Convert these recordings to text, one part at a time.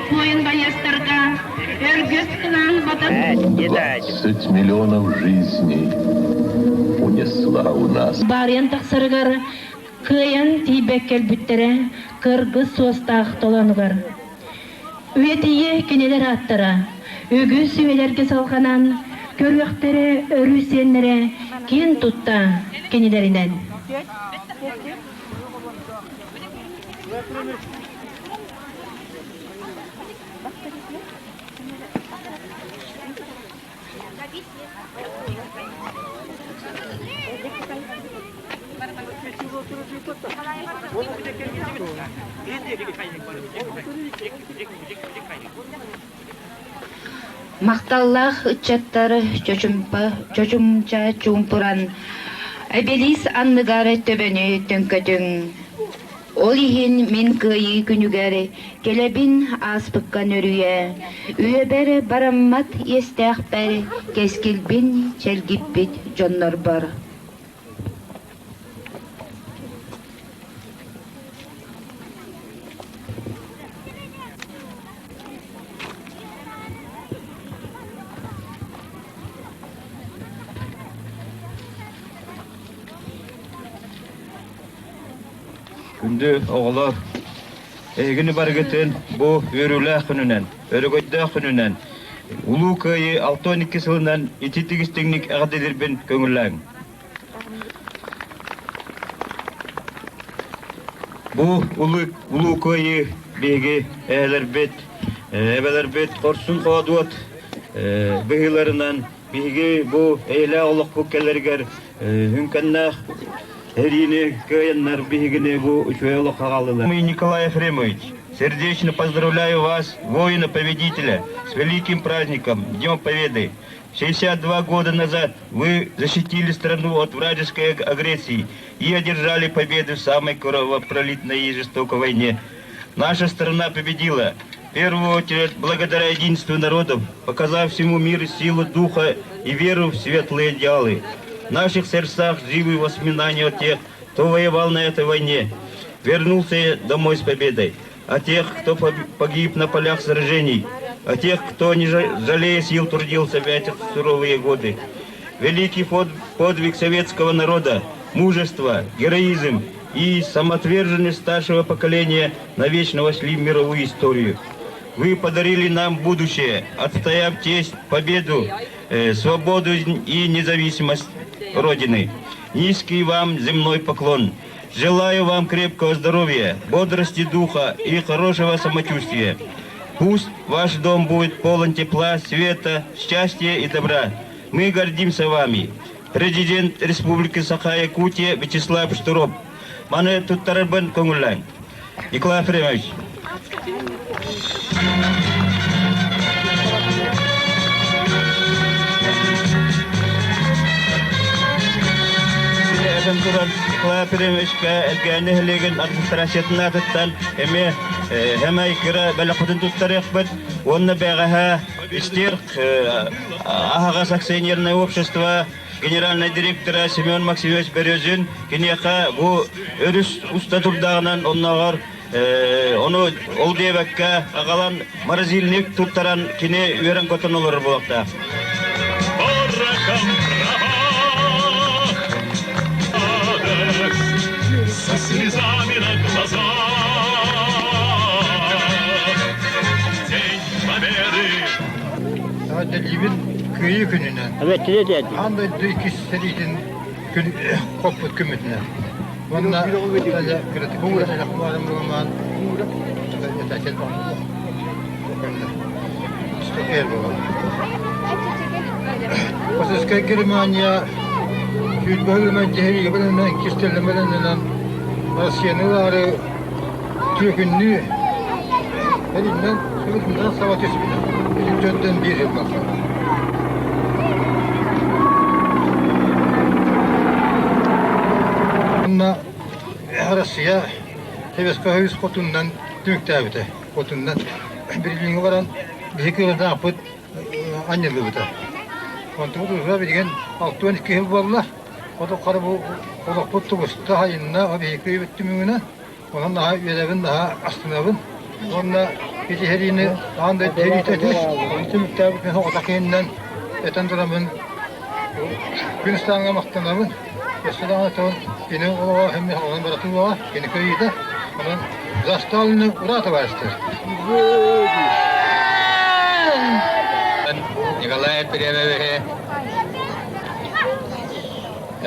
буойун байыастарга Өргөс кылаан батар 20 миллионов жизней унесла у нас. Баарыйан тахсарыгар кыайан тиийбэккэ кэлбиттэрэ кыргыз суостаах толонугар. Үйэтийиэ кинилэр ааттара, үгүс үйэлэргэ салҕанан, көрүөхтэрэ өрүү сиэннэрэ киэн тутта кинилэринэн. Махталлаах ыччаттар чочумча чуумпуран, Эбэлиис анныгар төбөнү төҥкөтүҥ. Ол иһин мин Кыайыы күнүгэр кэлэбин ааспыкка нөрүйэ, үйэбэр бараммат иэстээхпэр кэскилбин чэлгиппит дьоннорбор. Күндү оҕолор, эһигини барыгытын бу үөрүүлээх күнүнэн, өрөгөйдөөх күнүнэн, Улуу Кыайыы 62 сылынан ититик-истиҥник эҕэрдэлиирбин көҥүллээҥ. Бу Улуу Кыайыы биһиги эһэлэрбит, эбэлэрбит хорсун-хоодуот быһыыларынан биһиги бу эйэлээх олохпут кэлэригэр Үҥкэннээх эриини кыайаннар биһигини бу үчүгэй олоххо аҕаллылар. Николай Ефремович, сердечно поздравляю вас, воина-победителя, с великим праздником, Днем Победы! 62 года назад вы защитили страну от вражеской агрессии и одержали победу в самой кровопролитной и жестокой войне. Наша страна победила, в первую очередь благодаря единству народов, показав всему миру силу духа и веру в светлые идеалы. В наших сердцах живы воспоминания о тех, кто воевал на этой войне, вернулся домой с победой, о тех, кто погиб на полях сражений, о тех, кто, не жалея сил, трудился в эти суровые годы. Великий подвиг советского народа, мужество, героизм и самоотверженность старшего поколения навечно вошли в мировую историю. Вы подарили нам будущее, отстояв честь, победу, свободу и независимость Родины. Низкий вам земной поклон. Желаю вам крепкого здоровья, бодрости духа и хорошего самочувствия. Пусть ваш дом будет полон тепла, света, счастья и добра. Мы гордимся вами. Президент Республики Саха-Якутия Вячеслав Штыров. Маны туттарарбын көҥүллээҥ. Николай Ефремович. Этэн туран Николай Ефремовичка Элгээни нэһилиэгин администрациятын аатыттан эмиэ хэмэй кыра бэлэхпитин туттарыахпыт уонна бэҕэһээ истиэх аһаҕас акционерное общество генеральнай директора Семен Максимович Березин киниэхэ бу өрүс уста турдаҕынан оннооҕор ону ол диэбэккэ аҕалан морозильник туттаран кини үөрэн-көтөн олорор буолуохтаах. Со слезами на глазах День Победы! Эҕэрдэлиибин Кыайыы күнүнэн. Аан дойду иккис сэриитин күн хоппут күммүтүнэн. Уонна кыратык Фашистскай Германия сүүрбэ сылынан сэриигэ бэлэмнэнэн иккис бэлэмнэнэн Россияны ылаары түөкүннүү эриннэн субутунан саба түспүтэ. Итинтэн биир сыл барсан. Онно Россия Советскай Союз хотуннан түмүктээбитэ. Хотуннан Берлиҥҥэ баран биһи кыылдаахпыт анньыллыбыта. Онтубут уже билигин 62 сыл буолла. Хоту бу олохпут тубуста, хайынна, биһиги түмүгүнэн. Онон наһаа үөрэбин, наһаа астынабын. Уонна Ити сэриини аан дойду сэриитэ этэ. Ону түмүктээбит мин оҕото киһиннэн этэн тураммын күн ыстааҥҥа махтанабын. Өссө даҕаны тон кини олоҕо эмиэ онон бара туруоҕа, кини кыайыыта. Онон за Сталины ура товарищтар! Николай Ефремовиһы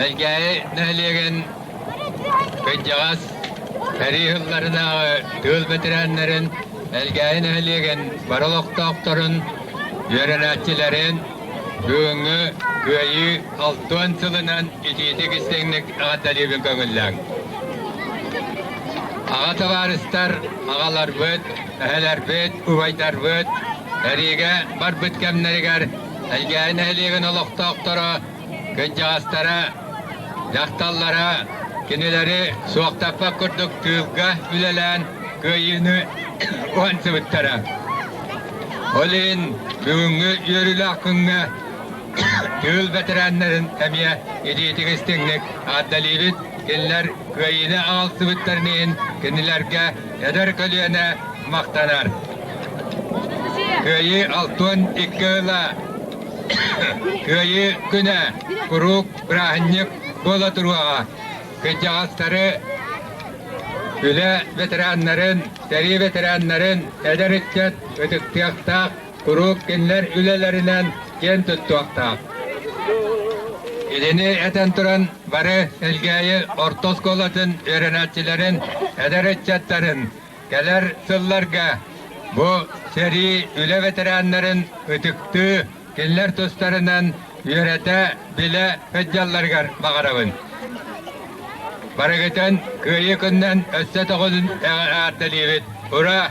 Элгээйи нэһилиэгин кырдьаҕас сэрии сылларынааҕы тыыл бэтэрээннэрин Элгээйи нэһилиэгин бары олохтоохторун, үөрэнээччилэрин бүгүҥҥү Кыайыы алтыан сылынан итиитик истиҥник эҕэрдэлиибин көҥүллээҥ. Аҕа табаарыстар, аҕаларбыт, эһэлэрбит, убайдарбыт эриигэ барбыт кэмнэригэр Элгээйи нэһилиэгин олохтоохторо, кырдьаҕастара, дьахталлара кинилэри суохтаппат курдук тыылга үлэлээн кыайыыны уһансыбыттара. Ол иһин бүгүҥҥү үөрүүлээх күҥҥэ тыыл бэтэрээннэрин эмиэ илиитик истиҥник аатталыыбыт. Кинилэр кыайыыны аҕалсыбыттарын иһин кинилэргэ эдэр көлүөнэ махтанар. Кыайыы 62 ыла Кыайыы күнэ куруук бырааһынньык буола туруоҕа. Кырдьаҕастары, үлэ ветераннарын, сэрии ветераннарын эдэр ыччат ытыктыахтаах, куруук кинилэр үлэлэринэн киэн туттуохтаах. Итини этэн туран бары Элгээйи орто оскуолатын үөрэнээччилэрин, эдэр ыччаттарын кэлэр сылларга бу сэрии үлэ ветераннарын ытыктыы, кинилэр тустарынан үөрэтэ, билэ сылдьалларыгар баҕарабын. Барыгытын Кыайыы күнүнэн өссө тоҕус эҕэрдэлиибит! Ура!